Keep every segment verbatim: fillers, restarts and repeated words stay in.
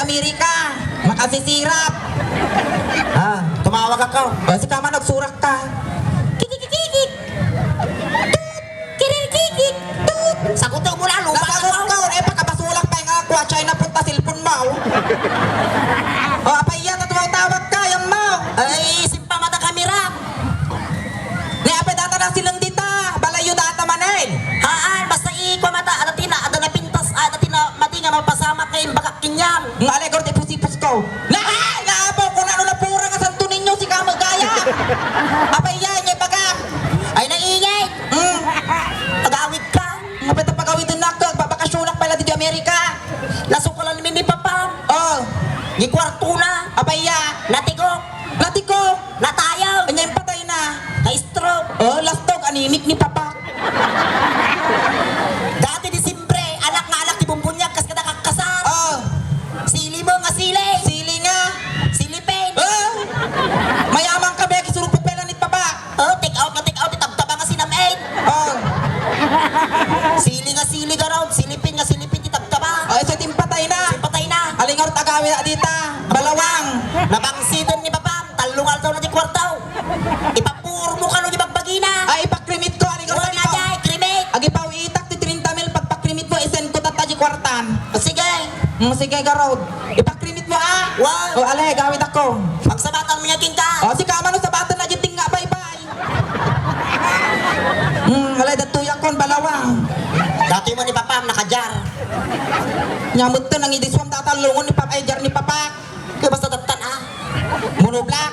Amerika, makasisirap. Ah, tumawag ako. O, sika man, agsurakka. Kikikikikik. Tut. Kiririkikik. Tut. Saguto mo na, lupa na. Nasagot ko, eh, pagkabasulak pa nga ako, China punta cellphone mo. O, apay yan, at tumawag ka, yan mo. Ay, isip pa mata kamera. Ni apay data na silang dita, balayo data manen. Haan, basta iko mata, ada tina, ada napintas, ada tina, mati nga mapasamak nga imbagak kinyang. Nga alegor ti pusipus ko. Naay! Naapo ko na no napura nga Santo Niño, sika magaya. Apay yan, nga ibagak. Ay, naingay. Hmm. Agawid ka. Apay ta pagawiden nak, babakasyonak pala dito Amerika. Nasukalan mi ni Papa. Oh. Ni kwarto na. Apay ya. Natigok. Natigok. Natayaw. Anya yung patay na. Na-stroke. Oh, lastog, animik ni Papa. Dati Disimbre, anak nga anak ti bumbunyag, kas kada kakkasar. Oh. Sili mo nga sili. Sili nga. Silipin. Oh. Mayaman ka, Becky, surupok pela ni Papa. Oh, take out nga take out, ti tabtaba nga sinam-in. Oh. Sili nga sili garod, silipin nga silipin ti tabtaba. Oh, isu ti impatay na. Impatay na. Alingar tagawi na dita. Balawang. Nabangsidan ni Papa, tallo nga aldaw na ti kwartaw. Ipapurmo ka no di bagbagina. Ay, ipakrimit ko, alingar. Wala na tagawi. Jay, krimit. Agipaw itak ti trenta mil, pagpakrimit mo, isend ko tatta di kwartan. Sige. Mm, sige, garod. Ipakrimit mo, ah. Wow. O, ale, gawid ako. Pagsabatan mo niya, King, ka. O, sika man, sabatan na, giting nga, bye-bye. Hmm, alay, datuyakon, balawang. Dati mo ni Papam, nakajar. Nyamut to, nangidiswam, tatalungon ni Pap-, ay, jar ni Papa. Kaya basta datan, ah. Monoblock.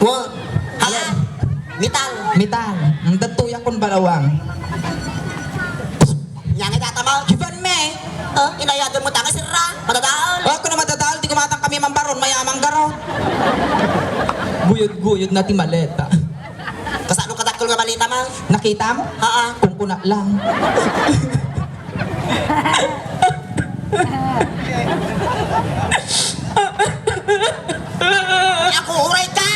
Wo. Hala. Metal. Metal. Hmm, datuyakon, balawang. Nyangay data mo. Giban me. Ah, inayagan mo tanga sirra. Madadaol. Oh, kuno madadaol, di kumatang kami mambaron, mayamang garo. Guyod-guyod na ti maleta. Kasano kadakkel nga maleta, ma? Nakita mo? Haa. Kung kuna lang. Ako, uray ka!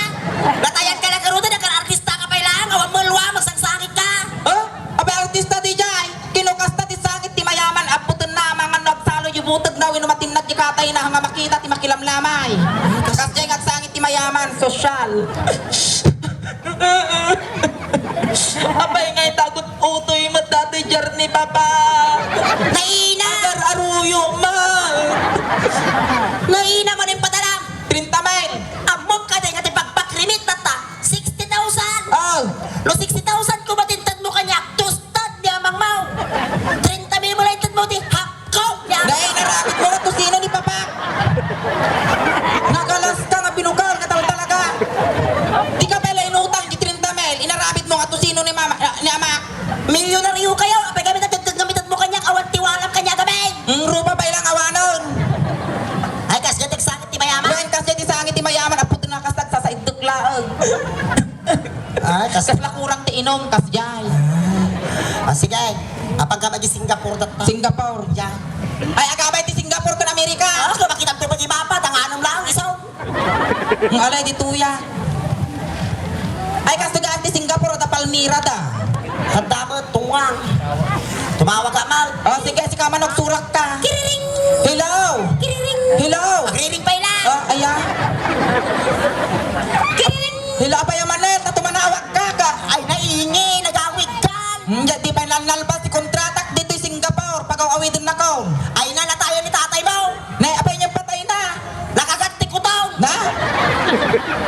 Natayan ka na karuta, nagkan artista ka pay lang, awan mo luwa, magsangsangit ka! Oh? Abay, artista di jay! Kinukasta ti sangit ti mayaman, apputenna, amangan no agsalo, yubuteg na, wenno matinnag ti katay na, nga makita ti makilamlamay. Kasjay nga agsangit ti mayaman, sosyal. Apay nga itagot utoy met dati jar ni Papa. Naina! Agar aruyo man. Naina man yung padalang. Trenta mile. Ammom ka di nga ti pagpakrimit na ta. Sixty thousand. Oh. No sixty thousand ko matinted mo kanya, tus Tad ni amang mo! Trenta mil mo lang itad mo, ti hapko! Ya! Dahil narapit mo nga tusino ni Papa! Nagalas ka nga binukal ka tal-, talaga! Di ka pala inutang di trenta mil, inarapit mo nga tusino ni mama, ni ama! Milyonaryo kayo! Apay kami nagdagdag nga mitad mo kanya, awan tiwalam kanya gabi! Ang rupa pa ilang awanon! Ay, kas gatek sakit ti mayaman! Wen, kas gatek sakit ti mayaman, apot na kasag sa saidok laeng! Ay, kas- Kas lakurang ti inom, kasjay. Ah, sige. Apagka madi Singapore, dat-, Singapore. Yan. Ay, agabay ti Singapore ken Amerika. Ah, kung makita to pag-iba pa, tanganom lang, iso. Ang alay di tuya. Ay, kas tagaan ti Singapore, da Palmyra da. Handa mo, tungang. Tumawag ka, Mal. Oh, sige, sika man, nagsurak ka. Kiriring! Hello! Kiriring! Hello! Agriring pa ila! Oh, ayan. Kiriring! Hello, apay a manen, ta tumanawag ka, ka. Ay, naingi, nagawid ka. Hmm, di pa nalnalbas ti kontratak ditoy Singapore, pagaw-awiden na ko. Ay, na, natayan ni tatay mo. Ne, apay niya patay na. Nakagat ti kuton. Na?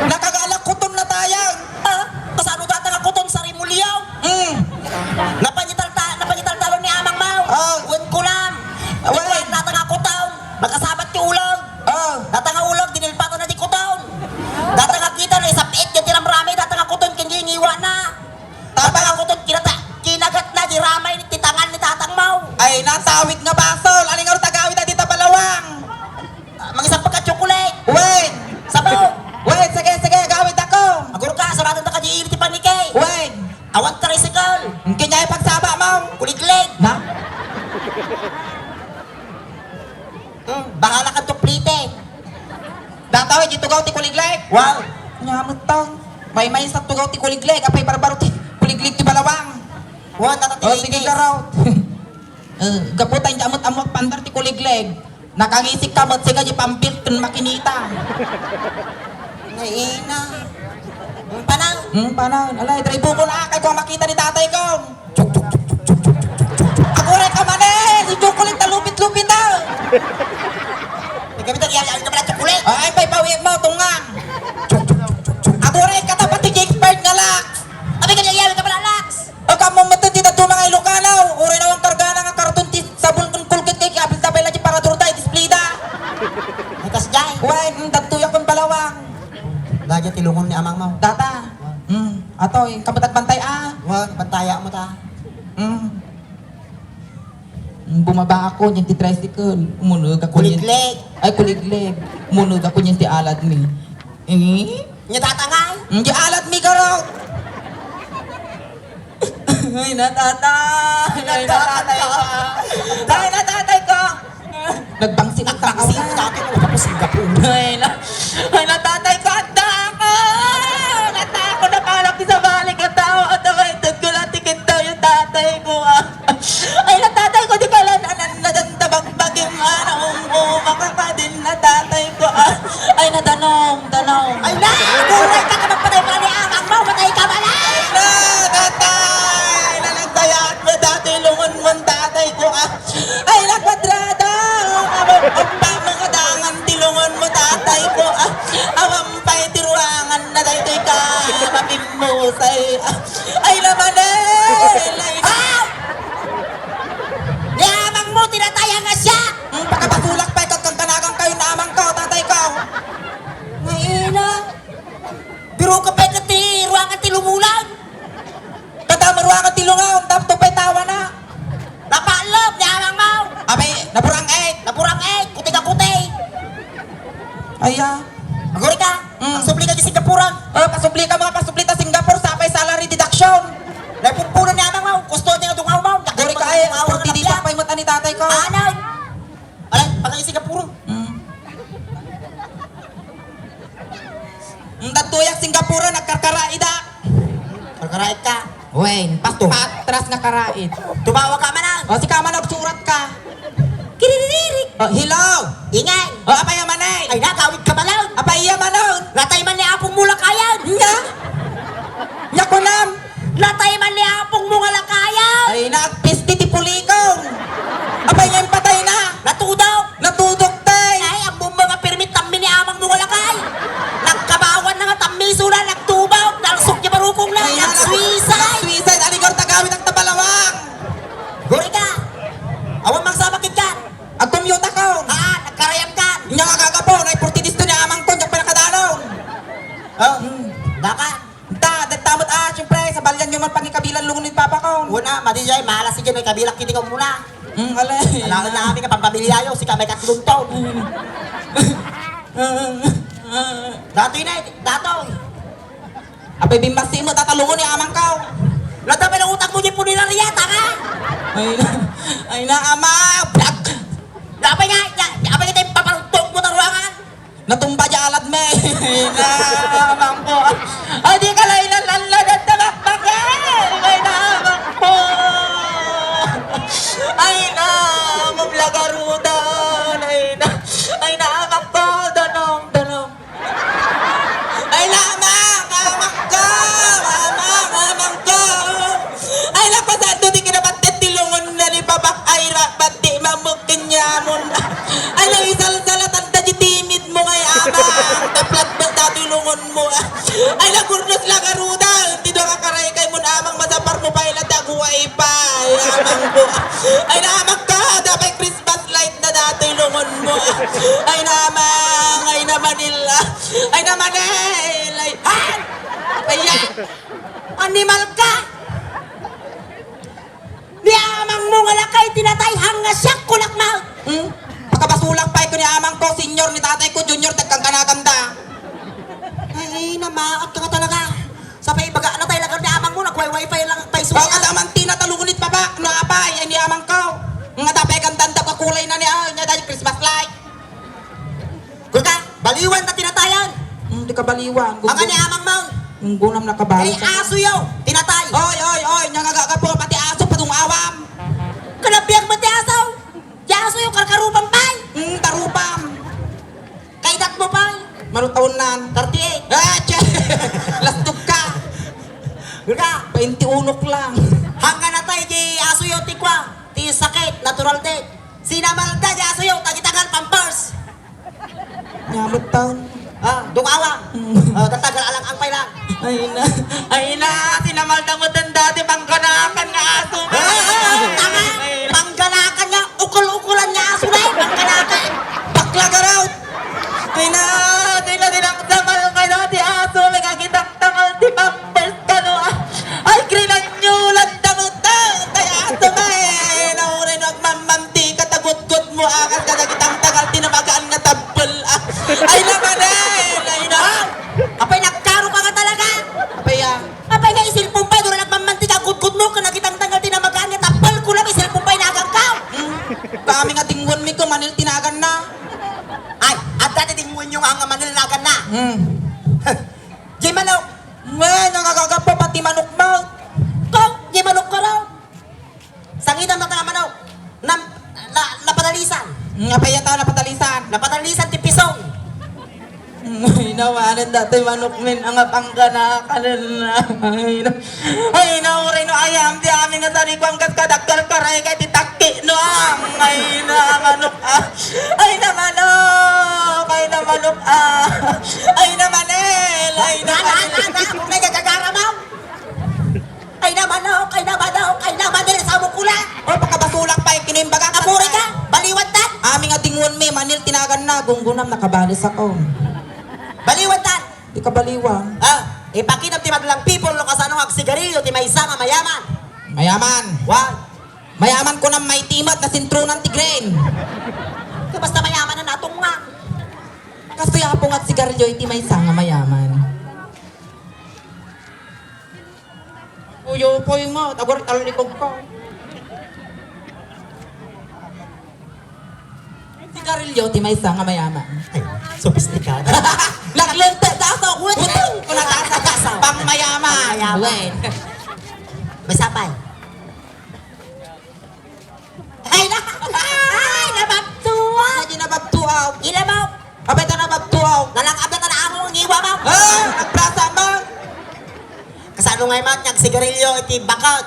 Nakagalak kuton na tayan. Ah, kasano data nga kuton sa rimulyaw? Mm. Napangitalta-, napangitaltalon ni amang mo. Ah. Wen kulam. Wen. Data nga kuton. Nakasabat ti ulog. Ah. Data nga ulog, dinilpatan na di kuton. Data nga kita na isapit, yan ti ramrami, data nga kuton, ken di ingiwa na. Data nga kuton, kinata-, kinagat na, di ramay, ti tangan ni tatang mo. Ay, natawid nga basol. Aling nga tagawid, adi ta balawang. Ah, mangisap ka chocolate. Wen! Sabo! Wen, sige, sige, gawid ako. Agurka, sarado na ka di ili ti paniki. Wen! Awan tricycle. Ang kinyay pagsaba mo. Kuliglig. Na? Hmm, bahala ka tuplite. Dataw, di tugaw ti kuliglig. Wow. Nyamot to. May may sa tugaw ti kuliglig. Apay barbaro ti kuliglig ti balawang. Wow, tata ti Oh, sige, ladies. Garaw. Eh, gapu ta, hindi amot-amot pandar ti kuliglig. Nakangisik ka met, sika di pambilten makinita. Naina. Ang panaw. Hmm, panaw. Alay, drive ko na, kay ko makita ni tatay ko. Aguray ka man eh! Si chocolate na lupit-lupit ah! May gamit ang iyayawin ka pala, chocolate! Ay, pay pawid mo, tungang! Aguray ka ta, pati expert nga Lux! Abay ka iyayawin ka pala, Lux! O, kamo met ti daduma nga Ilocano, uray na ang kargana nga karton ti sabon ken Colgate kay apil ta pay la ti parador da, displida. Ay, kas jay. Wen, mm, dadtoyak ken Palawang. Dagiti lungon ni amang mo. Data. Mm, atoy, kamatag bantay, ah. Wen, bantaya mo ta. Mm. Mm, bumaba ako, yung ti tricycle. Umuneg ako, yung Kuliglig. Ay, kuliglig. Umuneg ako, yung ti alad mi. Eh? Nya tatangay? Mm, di alad mi, garot. Ay, natatay! Ay, natatay ko! Ay, natatay ko! Nagbangsit ang tao. Nagbangsit ang tao. Tapos ang gapo. Ay, na-, ay, natatay ko! Adda ako! Adda ako! Napalak sa balik ang tao! At ang ito ko lang tikit daw yung tatay ko, ah! Ay, natatay ko! Di ka lang nanan-, nadandabagbag yung anak ko! Makakadin natatay ko, ah! Ay, nadanong! Danong. Ay, na! Aguray ka, kapagpatay pala ni amang mo, patay ka pala! Ay, na! Tatay! Nalagdayaan mo dati, lungon mo, tatay ko, ah! Ay, na, kwadrada! Ang aba, ang aba, mga dangan, ti lungon mo, tatay ko, ah! Awan pa'y ti ruangan na daytoy ka, mapimmusay, ah! Ay, naman, eh! Ay, ah! Ni amang mo, tinatayang nga siya! Hmm, pakabasulak pa'y kagkangkanagan kayo na amang ko, tatay ko! Ay, na! Biro ka pay ket ti ruangan ti lumulan. Kada maruangan ti lungon, tapno pay tawana. Napaalop ni amang mo. Abay, naburang-et. Naburang-et, kuti ka kuti. Aya. Aguri ka, Mm. Pasubli ka di Singapore. Oh, pasubli ka, mga pasubli ta Singapore, sapay salary deduction. Naipupuna ni amang mo, gusto niya dungaw mo. Aguri ka, ay, dungaw ang forty days napia. Sapay mo tani tatay ko. Ano? Alay, pagay Singapore. Mm. Ang tatuyak Singapore, nagkarkaraida. Karkaraid ka? Wen, Pasto. Patras nga karaid. Tumawag ka man, ah. O, si ka man, nagsurat ka. Kiriririk. O, hello. Ingay. O, apay a man, eh? Ay, nakawid ka man, ah. Apay a man, oh? Natay man ni Apong mo lakayan. Nya? Nya kunam? Natay man ni Apong mo nga lakayan. Ay, nagpisti ti pulikong. Apay nga impatay na? Natudok. Natudok, tay. Ay, ang bumba nga pirmi tammi ni amang mo nga lakay. Nagkabawan na nga tammi sula, nagtubok, nalsok ti barukong na, ay, nag-suicide. Nag-suicide, aligaw tagawid ang tabalawang. Guri ka. Awan mangsabak ka. Agkumyuta ka. Ah, nagkarayam ka. Inya nga gagapo, na forty days to ni amang ko, diak pa nakadalaw. Oh, hmm. Daka. Ta, dagta met, ah, siyempre, sabalian yo man pangikabilan lungon ni Papa ko. Wala, madi jay, malas idiay, may kabilak kiti ko muna. Mm, alay. Alaen na kami nga pampamilya yo, sika may katlong taon. Datoy na, datoy. Apay bimmasi mo, tatalungon ni amang ka. Nata pala utang mo di punerarya, tanga? Ay, ay na, ama, black. Apay nga, ya, apay nga tayo paparutong mo taruangan. Natumba di alad me. Ay, na, amang ko. Ay, di ka lang inalala na tabakbak eh. Ay, na, amang ko. Ay, na, amang lagarudan. Ay, na, ay, na, amang ko. Danong, danong. Ay, na, amang, amang ko. Amang, amang ko. Ay, napasado di kinabatet ti lungon na ni Papa. Ay, ra, pati mamuk. Kenyamun. Ay, naisalsalatan da di timid mo ngay amang. Taplat mo dati lungon mo. Ay, nagurnos lang aruda. Ti dua nga karay kay mun amang masapar mo pay la daguay pa. Ay, amang ko. Ay, naamang ka. Dapay Christmas light na dati lungon mo. Ay, namang. Ay, namanila. Ay, namanil. Ay, ay. Ayan. Animal ka. Ni amang mo nga lakay, tinatay, hang nga siak, kulak na. Hmm? Pakabasulak pay ko ni amang ko, senior ni tatay ko, junior, dagkang kanagan da. Ay, namaat ka nga talaga. Sa paibaga na tayo lagar ni amang mo, nag-wi-fi lang pay suya. Baka naman tinatalungon it papa, no apay, ay ni amang ko. Nga dapay kang danda, kakulay na ni, ah, niya dahil Christmas light. Kuka, baliwan ta tinatayan. Hmm, di ka baliwan. Ang ani amang mo? Ang gunam na kabalo. Ay, aso yo, tinatay. Oy, oy, oy, nga nga po, pati aso, padung awam. Kanabiag mo ti aso. Ti aso yo, karkarupang pay. Hmm, Maro taonnan? Thirty-eight. Ah, tse! Lastok ka! Nga, twenty-one lang. Hanggan natay di asoyo ti kua, ti sakit, natural death. Sinamalda di asoyo, tagitangan pampers. Nyamot taon. Ah, dungawa. Mm. Oh, tatagal alang ang pay lang. Ay na, ay na, sinamalda mo tanda, di pangganakan nga aso. Ah, tama. Ay na. Pangganakan nga, ukul-ukulan nga aso na eh, pangganakan. Bakla ka raw. Ay na, di na dinakdamal ka na ti aso, may kagitaktangal ti pampers ka, no? Ah, ay, grinanyulan da mo ta, kaya aso na eh. Nauray no agmammanti ka, tagutgot mo, akas ka nagitangtangal ti namagaan nga tabbel. Ah, ay naman eh, ay na. Apay, nagkaro ka nga talaga. Apay, ah. Apay nga, isilpon pay, dura nagmammanti ka, gutgot mo, ka nagitangtangal ti namagaan nga tabbel, kulam, isilpon pay nagan ka. Hmm. Kami nga dingwen mi ko, manil tinagan na. Ay, adda ti dingwen yo nga, nga manil nagan na. Hmm. Jay manok. Nga, nangagagapo pati manok mo. Ko, jay manok ko raw. Sangitan na nga manok. Nam, na, napadalisan. Nga payata, napadalisan. Napadalisan ti pisong. Ay, nawanan dati manok min, ang pangganakan na. Ay, na. Ay, nauray no ayam, di amin nga sarikuan kas kadakkel karay kay ti takki no ang. Ay, na manok, ah. Ay, na manok, ay, na manok, ah. Ay, na manel, ay, na manel. Ana, ana, ana, kung nagagagara mo. Ay, na manok, ay, na manok, ay, na manel, sa mukula. O, pakabasulak pa, ikinimbaga. Apuri ka, baliwatan. Amin nga dingwen mi, manil tinagan na, gunggunam, nakabalis ako. Baliwatan. Di ka baliwan. Ah, ipakitam ti madlang people no kasano nga agsigarilyo ti maysa nga mayaman. Mayaman. Wa? Mayaman ko nang maitimat na sintronan ti green. Kaya basta mayaman na natungngan. Kastoy apo nga agsigarilyo iti maysa nga mayaman. Uyo, upoy nga, tagor tallikog ka. Sigarilyo ti maysa nga mayaman. Ay, sopistikado. Naglente, taso, wuteng! Kuna taso, taso. Pang mayaman. Pang mayaman. Wen. May sapay. Ay, na! Ay, nababtuaw! Ay, di nababtuaw. Ilabaw! Abay, ta nababtuaw. Nalang-ab na ta naamo ang iwa mo. Ah, nagprasa mo. Kasano nga imat nga agsigarilyo iti baket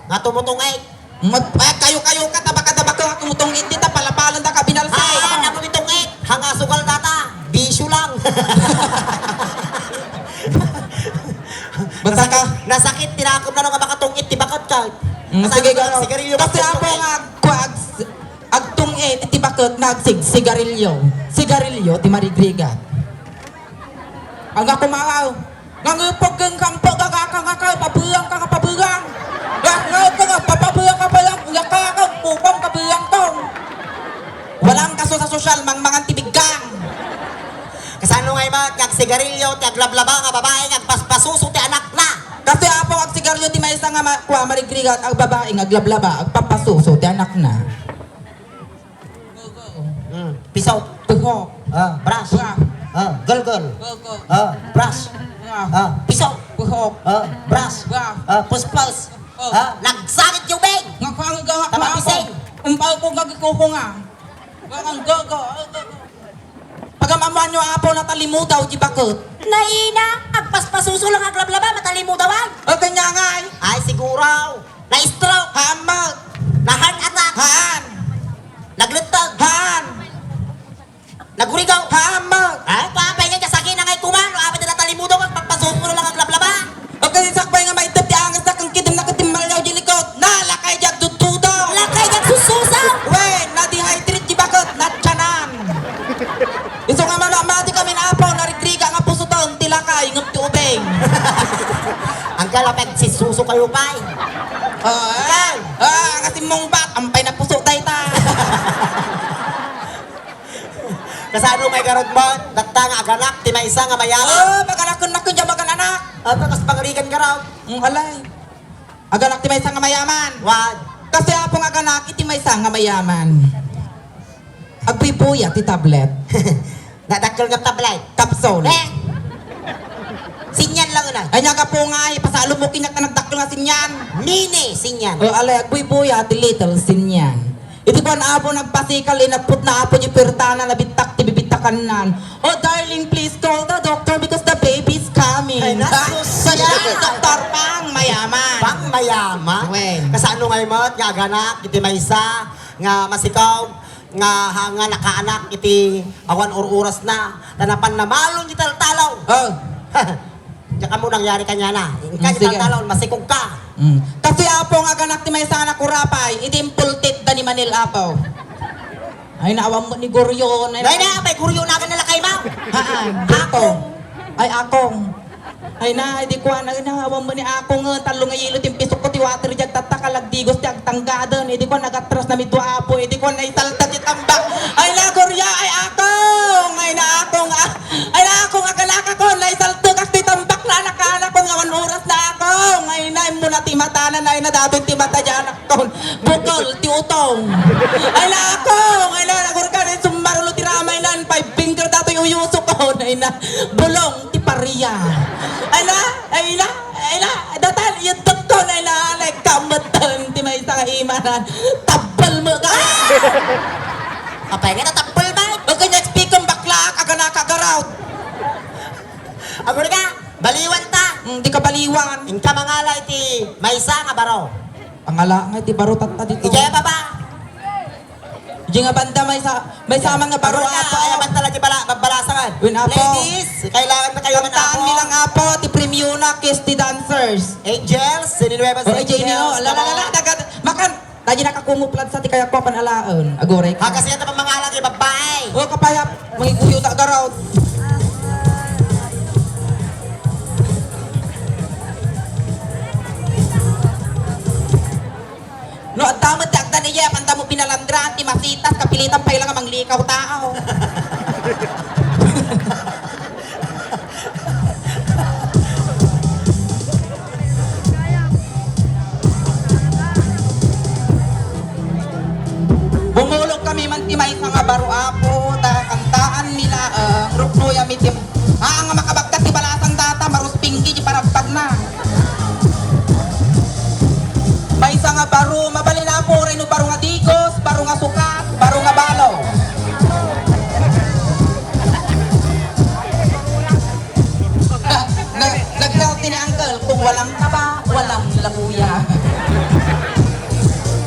nga tumutungit? Mat-, ay, kayo-kayo ka, tabaka-tabaka nga tumutungit dita, palapalan da ka, binalsay. Ah, naku, itungit. Hanga sugal data. Bisyo lang. Basta ka. Nasakit, nasakit, tinakom na nga makatungit ti baket ka. Mm, sige, garo. Sigarilyo. Kasi apo nga, kuwag, agtungit, iti baket, nagsig-, sigarilyo. Sigarilyo, ti marigrigat. Aga kumakaw. Nangipag kang kang pagkakakang ka, pabulang ka, pabulang. Nga, nga, nga, papabulang ka, pabulang. Nga, ka, ka, pupang, pabulang tong. Walang kaso sa sosyal, mangmangan ti biggang. Kasano nga imat nga agsigarilyo ti aglablaba nga babae nga agpaspasuso ti anakna? Kasi apo agsigarilyo ti maysa nga ma-, kua, marigrigat, agbabae nga aglablaba, agpapasuso ti anakna. Mm. Piso. Puhok. Ah, brush. Brush. Ah, gulgul. Gulgul. Ah, brush. Brush. Ah, piso. Puhok. Ah, brush. Brush. Ah, puspos. Oh. Ah, nagsakit yung beng. Nga kang ga-, Tapapising. Umpaw ko nga gikuko nga. Nga kang gaga. Pagamamuan nyo, apo, natalimudaw di bakit? Naina, agpaspasuso lang aglablaba, matalimudawan. O, kanya nga eh. Ay, siguro. Na-stroke. Haan, Mark. Na-heart attack. Haan. Nagluttog. Haan. Nagurigaw. Haan, Mark. Ay, papay nga, kasakit na nga ikuman. O, apay na natalimudaw, agpapasuko lang aglablaba. O, kasi sakbay nga maitep ti angas na kang kidim na kitim malyaw di likod. Na, lakay di agduddudaw. Lakay di agsususaw. Wen, na-dehydrate di bakit, natsanan. Isu nga mamamati kami na apo, narigriga nga pusuton, ti lakay, ngem ti ubing. Ang kalapag sisuso kayo, pay. Oh, eh. Ah, kasi mong bat, ampay na puso, tay ta. Kasano may garod mo? Datta nga aganak, ti maysa nga mayaman. Oh, paganaken na kun di magan-anak. Ah, bakas pangrigan garod. Mm, alay. Aganak ti maysa nga mayaman. Wan. Kasi apo nga aganak iti maysa nga mayaman. Agbuybuya ti tablet. Nadakkel nga tablet. Capsule. Eh? Sinyan lang na. Ay, nga gapu nga, eh, pasalom mo kinyak na nagdakkel nga sinyan. Mini sinyan. O, alay, agbuybuya ti little sinyan. Iti kuan apo nagpasikal, inappot na apo di puertana, nabittak ti bibittak Kannan. "Oh, darling, please call the doctor because the baby's coming." Ay, nasus-, Sa siya, yan. Doktor Pang Mayama. Pang Mayama? Wen. Kasano nga imot nga aganak iti maysa nga masikaw nga, ha, nga nakaanak iti awan ur-oras na, ta napan namalon iti taltalaw. Oh. Diak ammo nangyari kaniana. Inka, mm, sige. Taltalon, masikog ka. Mm. Kasi, Apo, nga aganak ti maysa nga nakurapay, iti impultit da ni Manil, Apo. Ay, naawan mo ni Guryo, nay- Nay, na, may Guryo na ka nalakay mo. Haan, Apo. Ay, Akong. Ay, na, di ko, na, naawan mo ni Akong, eh, tallo nga yelo ti impisok ko, ti water jug, tatta, kalagdigos, ti agtanggaden, eh, di ko, nagatras na midua, Apo, eh, di ko, naisalta ti tambak. Ay, na, Guryo, ay, Akong, ay, na, Akong, ah. Ay, naakong agalakakon, naisaltekas ti tambak na anak-anakon nga awan oras na akong. Ay, na, immuna ti matana, ay, nadabin ti mata di anakkon. Bukol ti utong. Ay, naakong, ay, na, nagurkan, ay, summarulo ti ramay nan, five finger datoy uyusokon. Ay, na, bulong ti paria. Ay, na, ay, na, ay, na, datal, iyuddekon, ay, na, nagkametten ti maysa nga imanan. Tabbel mo ka. Apay nga natabbel ba? Ag kanya speaker bakla, kaganaka garaw. Agurika, baliwan ta. Hmm, di ka baliwan. Inka mangala iti maysa nga baro. Pangala nga iti baro tatta dito. Ijay baba. Ijay nga banda maysa, maysa man nga baro. Agurika, apo. Ay, banta lagi bala-, bagbalasangan. Win, apo. Ladies, kailangan na kayo ng Kantaan apo. Mi lang, apo, ti premio na, kiss ti dancers. Angels, sininueva Oh, Angels. Ijay niyo. Ala, ala, ala, dagat. Makan, Tadi nakakumuplat sa ti kayat ko pan alaen. Aguray ka. Ha, kasi ito pang mga alagi, babae. O, kapayap. Mangiguyo ta garaw. No, adda met ti agdan iya, panda mo pinalandra, ti masitas, kapilitan pay lang a manglikaw tao. Bumulog kami man ti maysa nga baro, apo, ta kantaan mi laeng, ruknoyam iti, haan nga makabagta ti balasang data, maruspinggi ti paragtagna. Maysa nga baro, mabalin, apo, uray no baro nga digos, baro nga sukat, baro nga balo. Na, na, nagdaw ti ni Uncle, kung walang taba, walang labuya.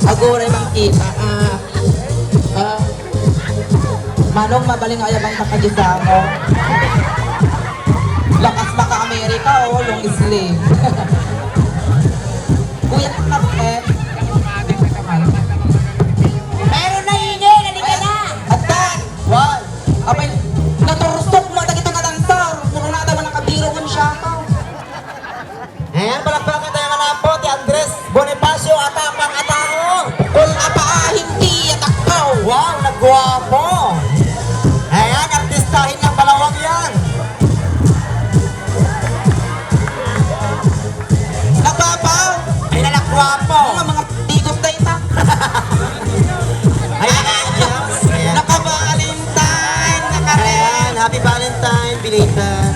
Aguray man kita, ah, ah, Manong, mabalin nga ayabang ka kadi sa mo. Lakas maka Amerika, oh, long sleeve. Kuya, kapit. Meron na ingay, naliga na. Atan! Wow! Apay, natursok mo, dagito nga dancer. Puro na daw nakabiro ng siyapa. Ayan, palakpakan tayo nga napo, ti Andres Bonifacio, Atapang a Tao. Kung apaahin ti atakpaw. Wow, nagwapo. Ayan, artistahin ng Balawag yan. Nagwapo. Ay, na, nagwapo. Mga, mga Digos na ita. Ayan, ayan. Naka-Valentine, nakare. Ayan, happy Valentine, belated.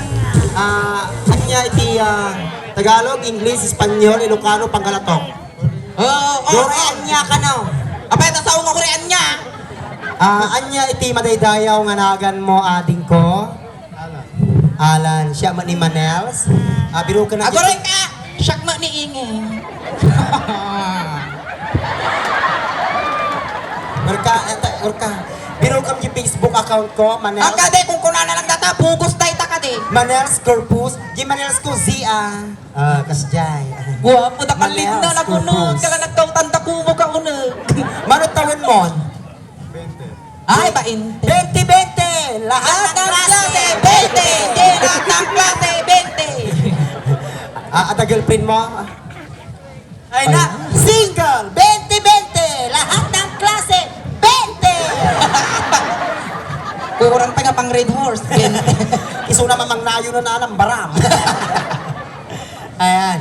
Ah, anya iti, ah, Tagalog, English, Espanyol, Ilocano, Pangkalatok. Oo, oo. Dore anya ka, no? Apay, ta sao nga dore anya? Ah, anya iti madaydayaw nga nagan mo, ading ko? Alan, siya man ni Manels. Ah, biruken na Aguray ka! Siak man ni Inge. Urka, eta, urka. Biruken ti Facebook account ko, Manels. Ang kadi, kung kunana lang data, pugos da ita kadi. Manels Corpus. Di Manels ko, Z, ah. Ah, kasjay. Guwapo da kalit na, Manels nakunot. Corpus. Kala nagkautan da kubo ka uneg. Manot tawen mo? Ay, bainte. Bente, bente! Lahat ng klase, bente! Hindi, lahat ng klase, bente! Ah, ada girlfriend mo? Ay, na, single! Bente, bente! Lahat ng klase, bente! Kurang pa nga pang Red Horse, bente. Isu naman mang nayo na nanang baram. Ayan.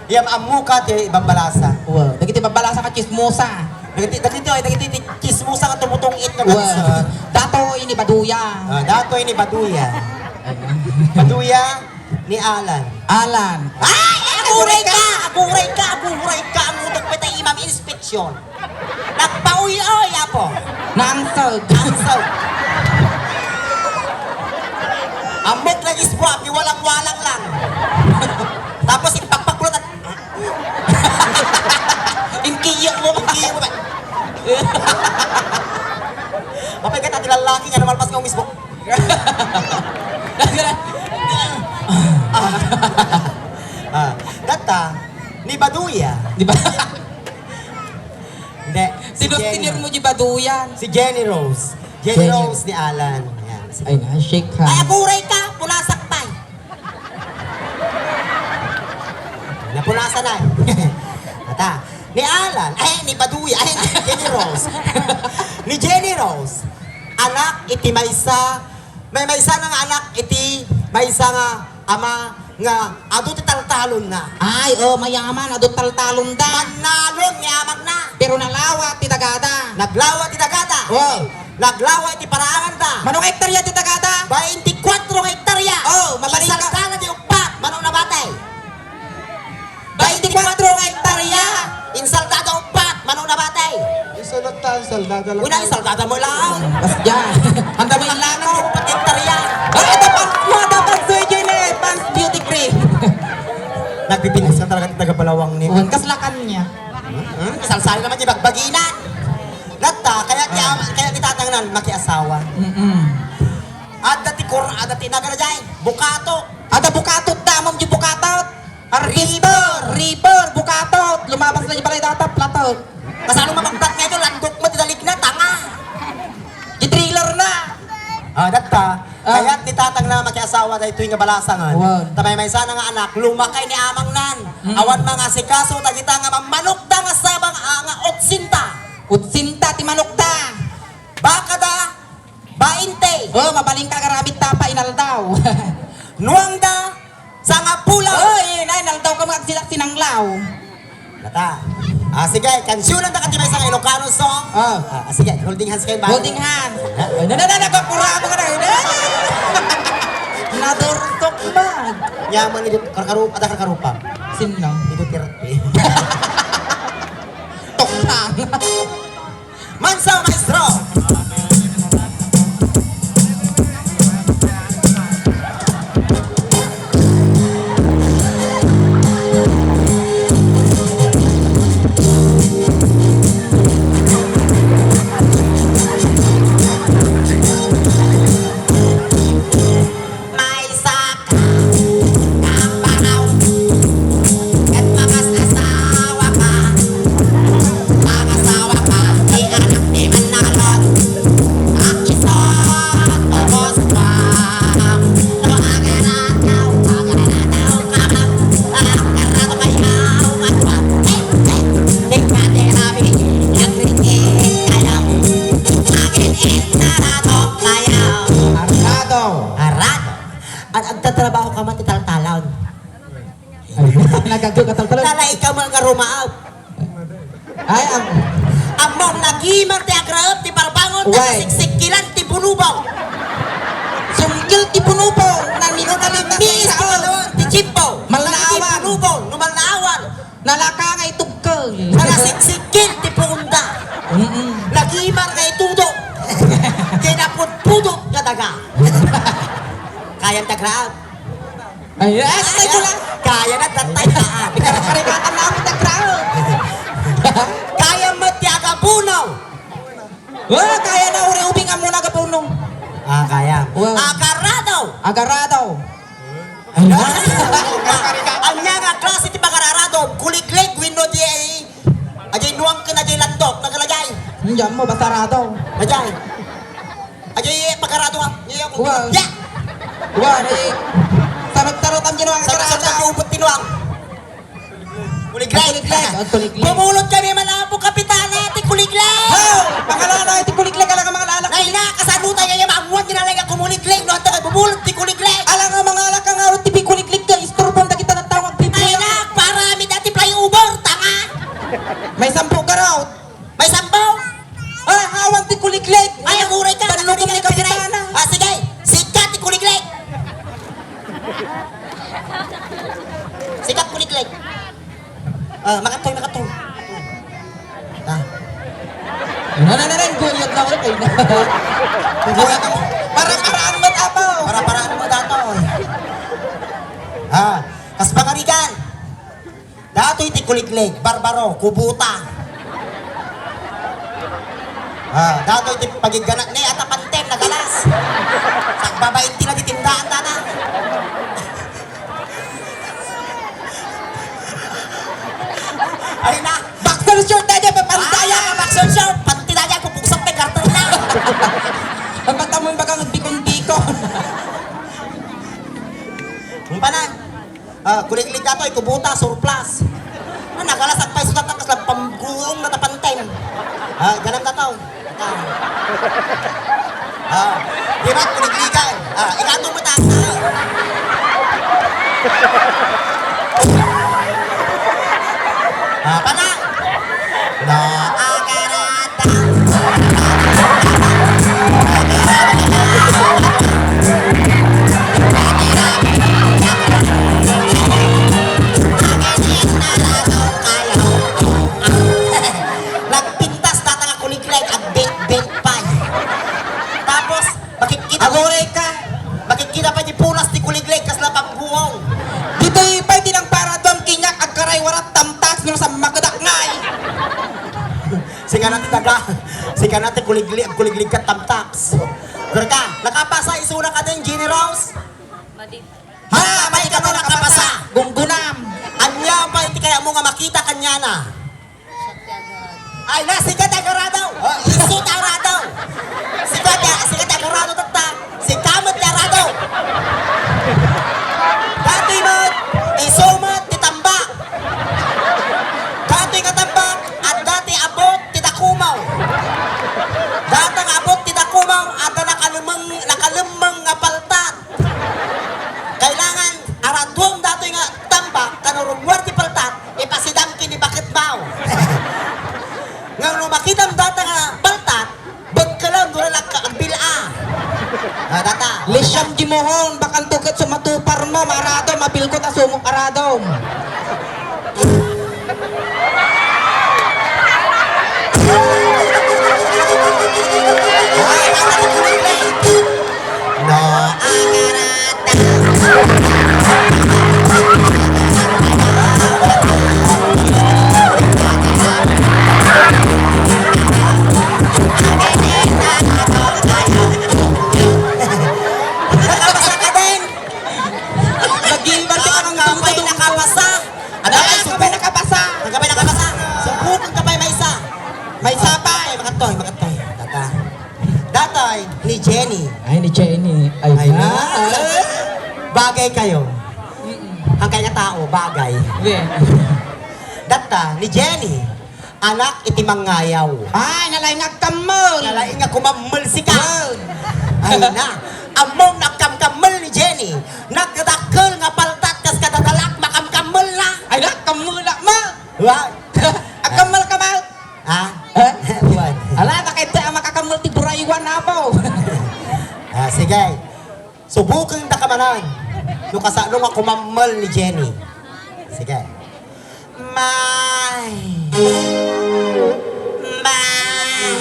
Iyam ammo ka ti babbalasa. Wow. Dagiti babbalasa ka, tsismosa. Dagiti, dagiti, ay, dagiti ti tsismosa nga tumutungit nga Wow. Datoy ni Baduya. Ah, datoy ni Baduya. Baduya ni Alan. Alan. Ay, aguray ka! Aguray ka! Aguray ka! Ang utok pa tayo, Imam Inspeksyon. Nagpauy-uy, apo. Nangsag. Nangsag. Ammok lang isbuak, iwalang-walang lang. Tapos ipakpak ko lang. Inkiyek mo. Inkiyek mo ba? Mapay ka, ti lalaki nga, namalpas nga umisbok. Ah, data, ni Baduya. Di ba? Hindi. Si Dustin Jenny. Mo di Baduyan. Si Jenny Rose. Jenny Jenny. Rose ni Alan. Yan. Ay, na, shake hands. Ay, aguray ka! Punasak pay! Napunasan na. Ata, ni Alan, ay, ni Baduya, ay, ni Jenny Rose. Ni Jenny Rose, anak iti maysa, may maysa nga anak iti maysa nga ama nga adu ti taltalonna. Ay, oh, mayaman, adu taltalonda. Mannalon ni amagna. Pero nalawa ti dagada. Naglawa ti dagada. Oh. Naglawa iti paraanganda. Mano nga hektarya ti dagada? Baintikwatro nga hektarya. Oh, mabalin ka. Insalda na ti uppat, mano nabatay? Baintikwatro nga hektarya. Insaldada uppat, mano nabatay? Isunod ta, insaldada lang. Una, insaldada mo lang. Basta dyan. Handa mo yung lano. Uppat hektarya. Ay, dapat mo, dapat Sir Jimmy, advance beauty cream. Nagpipinas ka talaga ti taga Palawang ni. Wan, kaslakan niya. Hmm? Salsal naman yung bagbaginan. Latta, kaya ti ama, kaya ti tatang nan makiasawa. Mm-mm. Adda ti kur-, adda ti nagara jay, bukatot. Adda bukatot da, amam di bukatot. Harvester, reaper, bukatot. Lumabas na di balay data, platot. Kasano mabagbat nga ito, landok mo, tinalig na, tanga. Di thriller na. Ah, datta. Ah. Kaya ti tatang na makiasawa daytoy nga balasangan. Wow. Ta maymaysa na nga anak, lumakay ni amang nan. Mm. Awan mangasikaso, dagita nga mammanok da nga sabang, ah, nga otsinta. Otsinta ti manok da. Baka da, bainte. Oh, mabalin ka, garamit ta pa inaldaw. Nuang da, sangapulaw. Oh, inay, inaldaw ka, mga agsilak sinanglaw. Nata. Ah, sige, kansyunan ta kati maysa nga Ilocano song. Ah. Ah, ah, sige, holding hands kayo, ba? Holding hands. Ha? Ay, na, na, na, nagpapura mo ka na, eh. Nadurtok man. Yaman ni Dut-, karkarup-, ada karkarupa. Sino? Ni Duterte. Tokang. Mansa, maestro! Maysa ka kabahaw, ket makasasawa ka. Makasawa ka, ti anak ti mannalon. Ang iso, tubos pa. No, agarataw, agarataw ka ba? Agarataw kayaw, matwa. Eh, eh, tingkati kami, nagringgit kayaw. Akin, eh, narato kayaw. Arado. Arado. At agtatrabaho ka man ti taltalon. Ay, nagagyo ka taltalon. Nalay ka man nga rumaap. Ay, am- Ammom, nagimar ti agraep ti parbangon, way. Nagsiksikkilan ti bunubong. Sumkil ti bunubong, nanino na lang ti tao. Ti chimpo. Malnaawan. Ti bunubong, no malnaawan. Nalaka nga itugkeng. Nalasiksikil ti punda. Mm-mm. Nagimar nga itudo. Kinapudpudot nga daga. Kayam ti agraep. Ay, ay, ay, ay, ay, kaya na, datay kaan. Karikatan na ako, tagrao. Kaya mo ti agabuno. Wa, kaya na, uri ubing amo na agabuno. Ah, kaya. Wa. Agarado. Agarado. Ay, na. Anya nga klase ti pagararado? Kuliglig, wenno di ay, ajay nuang ken ajay landok, nagalajay. Hindi mo, basta rado. Ajay. Ajay, eh, pagkarado nga. Iya, Wa. Ya! Wa, eh, sarot-sarot ang ginawa nga sarot-sarot karada. Ang ubot ti nuang. Kuliglig. Kuliglig, ang kuliglig. Bumulot kami man po, Kapitana, ti kuliglig. Ho! Pangalala, ti kuliglig, alang ang mga lalaki. Nay na, kasano tayo yung maamuan, ginalay nga kumuliglig, no, ang taga bumulot, ti kuliglig. Alang ang mga alak nga, ti kuliglig, ka, isturbo, ang dagita ng tao, ang biblia. Ay na, para mi dati flyover, tanga. May sampu ka raw. May sambaw! Ah, awan ti kuliglig! Ay, aguray ka! Banlugom ni Kapitana! Ah, sige! Sikat ti kuliglig! Sikat kuliglig! Ah, makatoy, makatoy! Ah. Ano na na rin? Guyod na ulit eh. Para-paraan mo, Apo! Para-paraan mo, Tato! Kuliglig, barbaro, kubuta. Ah, datoy ti pagigganat ni Ata Pantem, nagalas. Tagbabain ti nagitindaan, tata. Ay na. Boxer short na dyan, may pantaya. Ah, boxer short. Panty na dyan, kupuksak na, garter na. Ang mata mo yung bagang bikon-bikon. Ang panay. Ah, kuliglig datoy, kubuta, surplus. Ah, nagalasag pay sulat ang kasla pamguong na tapanten. Ah, ganam dataw. Ah. Ah, di ba, kuligligan. Ah, ikato mo ta. Ah, pana. No, agarat. Nagpintas data nga kuliglig, agbit-bit pay. Tapos, makikita Aguray ka! Makikita pa di punas ti kuliglig, kasla pagbuong. Ditoy pay ti nang para duam kinyak agkaray warat tamtak no sa makedak ngay. Sika na ti daga. Sika na ti kuligli-, kuliglig ket tamtaks. Gerka, nakapasa isuna ka din, Jenny Rose? Madi. Ha, pay kano nakapasa? Gunggunam. Ania pay ti kayat mo nga makita kaniana? Ay, na, sika ti agarado. Oh, isu ti agarado. Sika ti, sika ti agarado, tatta. Sika met ti arado. Datoy met, isu met ti tambak. Datoy nga tambak, adda ti abot ti dakumaw. Data nga abot ti dakumaw, adda nakalemmeng, nakalemmeng nga paltat. Kailangan araduem datoy nga tambak, ta no rummuar ti paltat, ipasidam ken ni baketmaw. Ngem no makitam data nga paltat, bekkelem, no lalagka, agbil-a. Ah, data. Lisiam di mohon, bakanto ket sumatupar mo, marado, mabilko ta sumok arado. No, agarata. Nakapasa ka din? Lagi, balik ka ng Ang kapay dulo-dulo. Nakapasa. Ano? Ay, ang kapay nakapasa. Ang kapay nakapasa. Subukan ka pa, maysa. Maysa pa. Ay, makatoy, makatoy. Tata. Datoy, ni Jenny. Ay, ni Jenny. Ay, Ay, na. Na. Bagay kayo. Mm-mm. Ang kaya tao, bagay. Hindi. Data, ni Jenny. Anak iti mangngayaw. Ay, nalaing nga agkammel. Nalaing nga kumammel sika. Wen. Ay na. Ammom nga agkamkammel ni Jenny. Nagdadakkel nga paltat kas kadadalak makamkammel na. Ay, nakammel na, ma. Wa? Agkammel ka, ma? Ha? Ha? Wen. Ala, bakit a makakammel ti buraywan, apo? Ah, sige. Subuken ta ka manen. No kasano nga kumammel ni Jenny. Sige. May. May.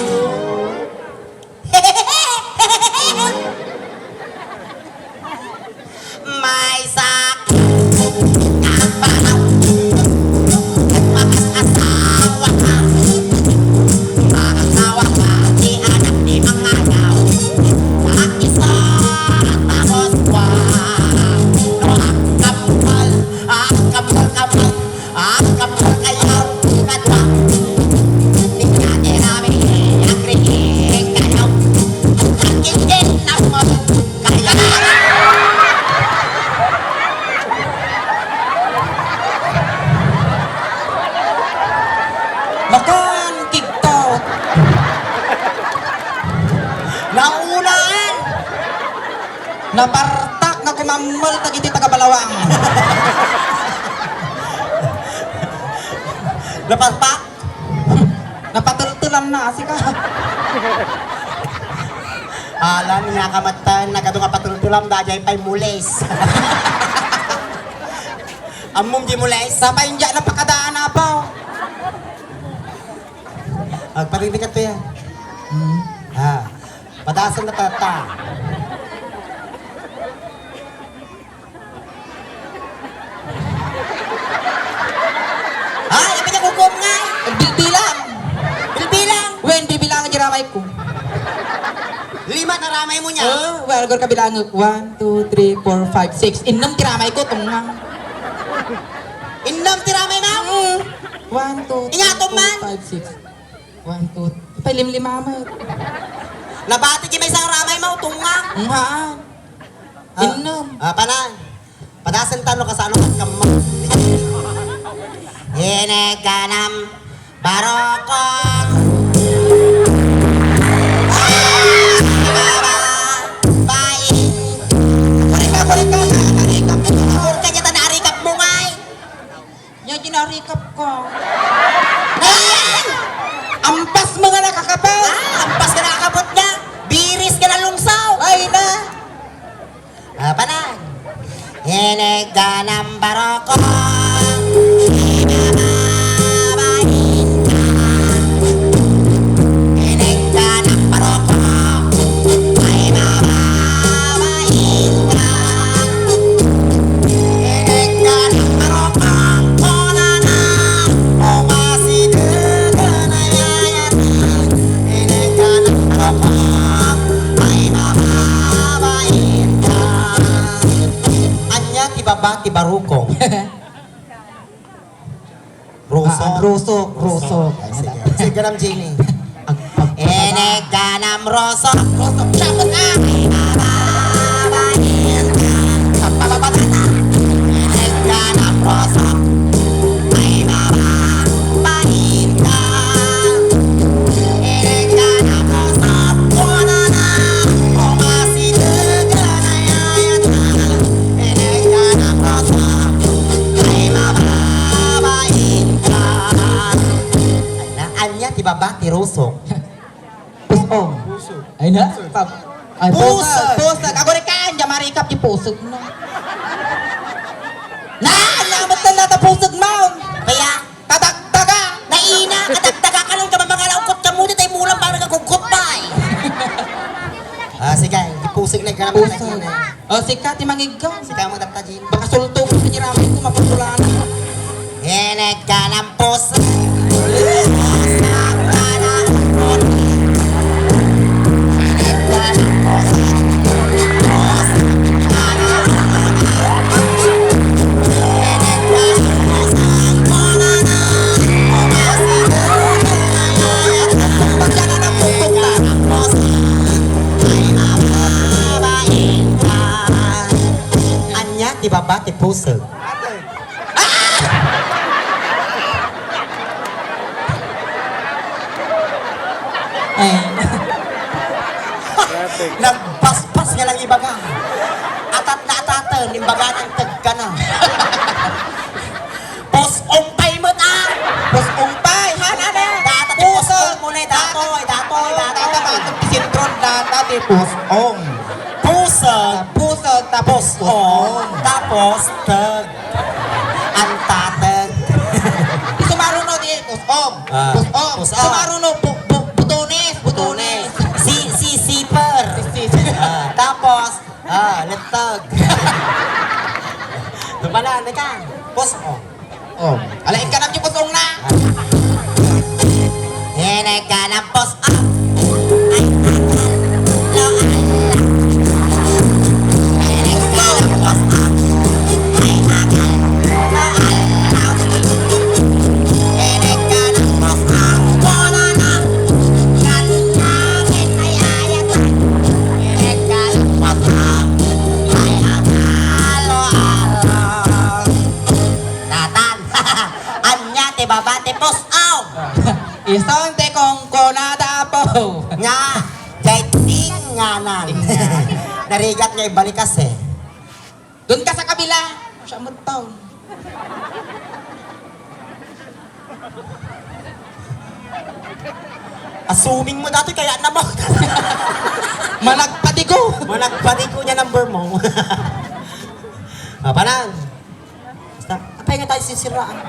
May sakit. Kapanaw. Makasawa ka. Makasawa ka. Di anak, di mangayaw. Ang isa, tapos kwa. No, ang kapal. Ang kapal-kapal, ang kapal-kayaw, kadua. Tingnan ni Rami, ang ringing kayaw. Ang gigit na mo, kayaw. Makan kigtot. Naulaan. Napartak nga kumammel dagiti taga-Balawang. Napartak? Napateltelam na, asika. Alam niya ka matan, nagado nga pateltelam, dajay pay mules. Ammom di mules? Sapay, inja napakadaan, apo. Agparirigat to yan. Hmm. Ah. Padasan na tata. Ha? Nia? Oh, well, agor kabilang. One, two, three, four, five, six. Innem ti ramay ko, tunga. Innem ti ramay mo? Mm. One, two, three, Ingatom four, man? Five, six. One, two, palimlima mo. Nabati ti maysa nga ramay mo, tunga. Nga. Ah, Innem. Ah, panang. Padasen ta no kasano ket kammo. Inigganam barokong. Baba, bain. Kurika, kurika, narikap mo. Kurika, diay ta narikap mo ngay. Nia, ginarikap ko. Ayan! Ampas mo nga nakakapal. Ah, ampas nga nakakapal nga. Biris nga nalungsaw. Ay na. Ah, panang. Inigganam barokong, ibababain ka. Inigganam barokong, ibababain ka. Inigganam barokong, kunana, umasideg a nayayatan. Inigganam barokong, ibababain ka. Ania ti baba ti barukong? Rusok. Ah, rusok, rusok. Ay, sige. Sige, ganam, Jenny. Ag-, ag-, Inigganam rusok. Rusok, tapos, ah. Ay, baba, bain ka. Papapapatat. Inigganam rusok. Ay, baba, bain ka. Ay na, ania ti baba ti rusok? Pusong. Ay na? Ay, pusag. Pusag. Pusag. Ako rin ka, ania marikap ti pusag, no? Na, ania, ba't na nata pusag mo? Kaya, Kadagdaga! Naina, kadagdaga ka lang ka mamangalaw kot ka muna, tay mulang parang nagugkot pa eh. Ah, sige, di pusig na ka naman. Pusig. Oh, sika, ti mangiggaw. Sika mo, Tata Jin. Baka sulto ko sa niraman ko, mapagkulaan. Eneg ka ng pusig. Ania ti baba ti puseg? Ay. Nagbasbas nga lang ibaga. Atat na ataten, imbaga ng tagkana. Pus-ong pay met, ah! Pus-ong pay, han, ano? Data ti pus-ong mo na, datoy, datoy, datoy. Data, data, ti sentron, data, ti pus-ong. Puseg. Puseg, tapos pus-ong. Tapos, teg. Antateg. Sumaruno di, pus-ong. Ah, pus-ong. Pus-ong. Sumaruno, bu-, bu-, butones, butones. Si, si, zipper. Si, si. Ah, tapos, ah, lettag. Wala, neka. Pus-ong. Oh. Ala, ikkanam ti pus-ong na. Eneg ka ng pus-ong. Ay, akal. Lo, ala. Eneg ka ng pus-ong. Ay, akal. Lo, ala. Eneg ka ng pus-ong. Wala na. Katin namin ay ayatan. Eneg ka ng pus-ong. Ay, akal. Lo, ala. Satan. Ania ti baba ti pus-ong? Isun ti kungkunada, Apo. Nga, jay tinganan. Narigat nga ibalikas, eh. Doon ka sa kabila. Siya mo to. Assuming mo dati, kaya naman. Managpatigo. Managpatigo niya number mo. Ah, panang. Basta, apay nga tayo sisiraan.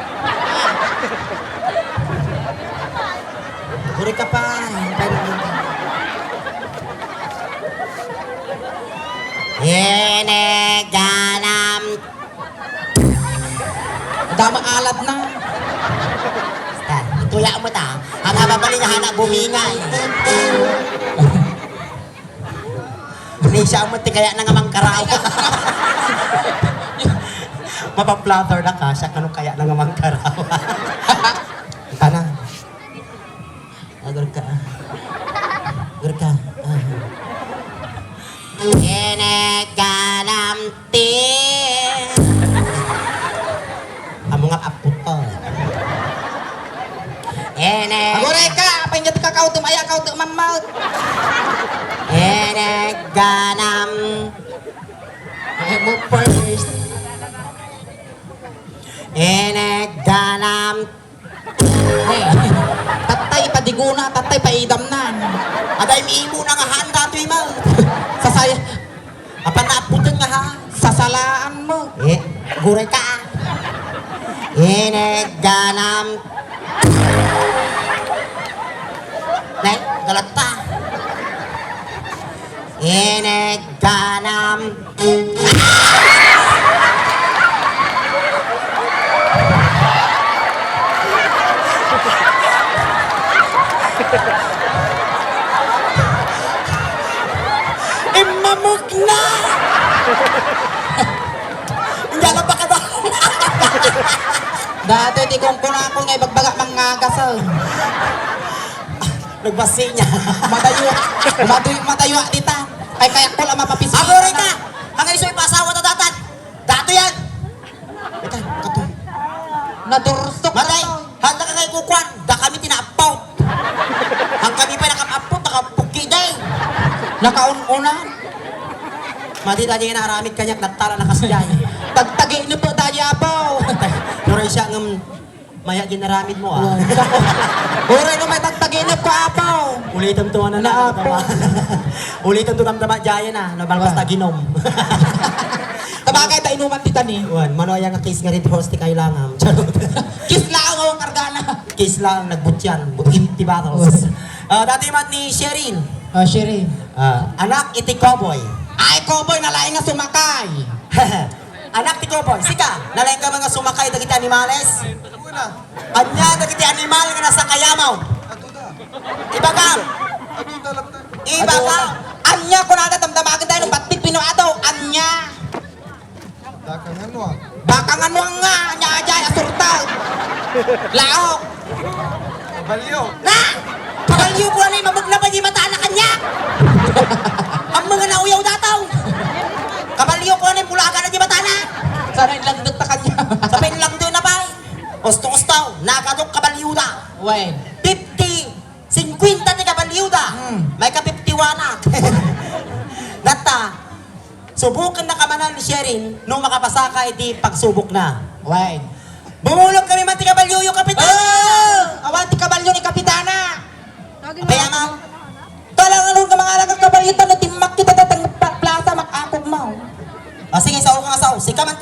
Guri ka pa, hintay mo. Hiniganam. Dama alad na. Basta, tuya mo ta. Ang ababali nga hana bumingay. Siya met ti kayatna nga mangkarawa. Mapaflatter na ka, siya kano kayatna nga mangkarawa. Tana. Agar ka. Agar ka. Ah. Inegalam ti. Amo nga apot ko. Ene. Aguray ka, apay nga ti kakawtem, ay, akawtem, mammaw. Inegalam. Ay, mo first. Inegalam. Eh, tattay padigona, tattay paidamnan. Aday, mimo na nga haan datoy, ma. Sasaya. Apan naaputen nga ha? Sasalaan mo. Eh, gure ka. Ineganam. Nay, galatta. Ineganam. Immamok na! Hindi na pa kada. Dati ti kungkuna ko nga ibagbaga mangagas, oh. Nagbasi niya. Madayo. Madayo, madayo, dita. Ay, kaya ko lang mapapisip. Amo rin ka. Hanggang iso ipasawa ta datan. Dato yan. Ito, ito. Nadursok. Matay. Handa ka kay kukuan. Da kami tinapaw. Ang kami pa nakapapo, nakapugi day. Nakaun-unan. Mati tayo nga naaramid kanyak, nagtala na kasi day. Tagtagi niyo po tayo, apo. Pero siya ng maya ginaramid mo, ah. Uray no may tagtaginip ko, apo. Ulitan to, ano na, Apo. Ulitan to, damdama, jaya na. Nabalbas ta ginom. Tabagay ta inuman ti tani. Wan, mano aya nga case nga Red Horse ti kailangan. Charot. Case lang ang kargana. Case lang, nagbutyan. Empty bottles. Ah, dati man ni Sherin. Ah, Sherin. Ah, anak iti cowboy. Ay, cowboy, nalaing nga sumakay. Anak ti cowboy, sika, nalaing ka nga sumakay dagiti animales? Ania dagiti animal nga nasakayam? Ibagam. Ibagam. Ania kunada, damdamagen tayo, no, ba't ti pinuato? Ania? Baka nga nuang. Baka nga nuang nga, ania ajay, asurtag. Laok. Kabalyo. Na! Kabalyo ko anay, mabugna pa di matana kanya. Ang mga nauyaw dataw. Kabalyo ko anay, bulaga na di matana. Sana inlangdot ta kanya. Sa pinlangdot na pa. Usto-ustaw, nagadok kabalyo da. Wen. Fifty, cinquenta ti kabalyo da. Hmm. May ka fifty-one na. Datta, subukan na ka manan ni Sherin no makapasaka iti pagsubok na. Wen. Bumulog kami man ti kabalyoyo, Kapitan! Ah! Awan ti kabalyo ni Kapitana! Apay, ama? Talangan ka mga alaga kabalyo, tano timmak kita datang pa-, plaza, makakog mo. Ah, sige, sao ka nga sao. Sika man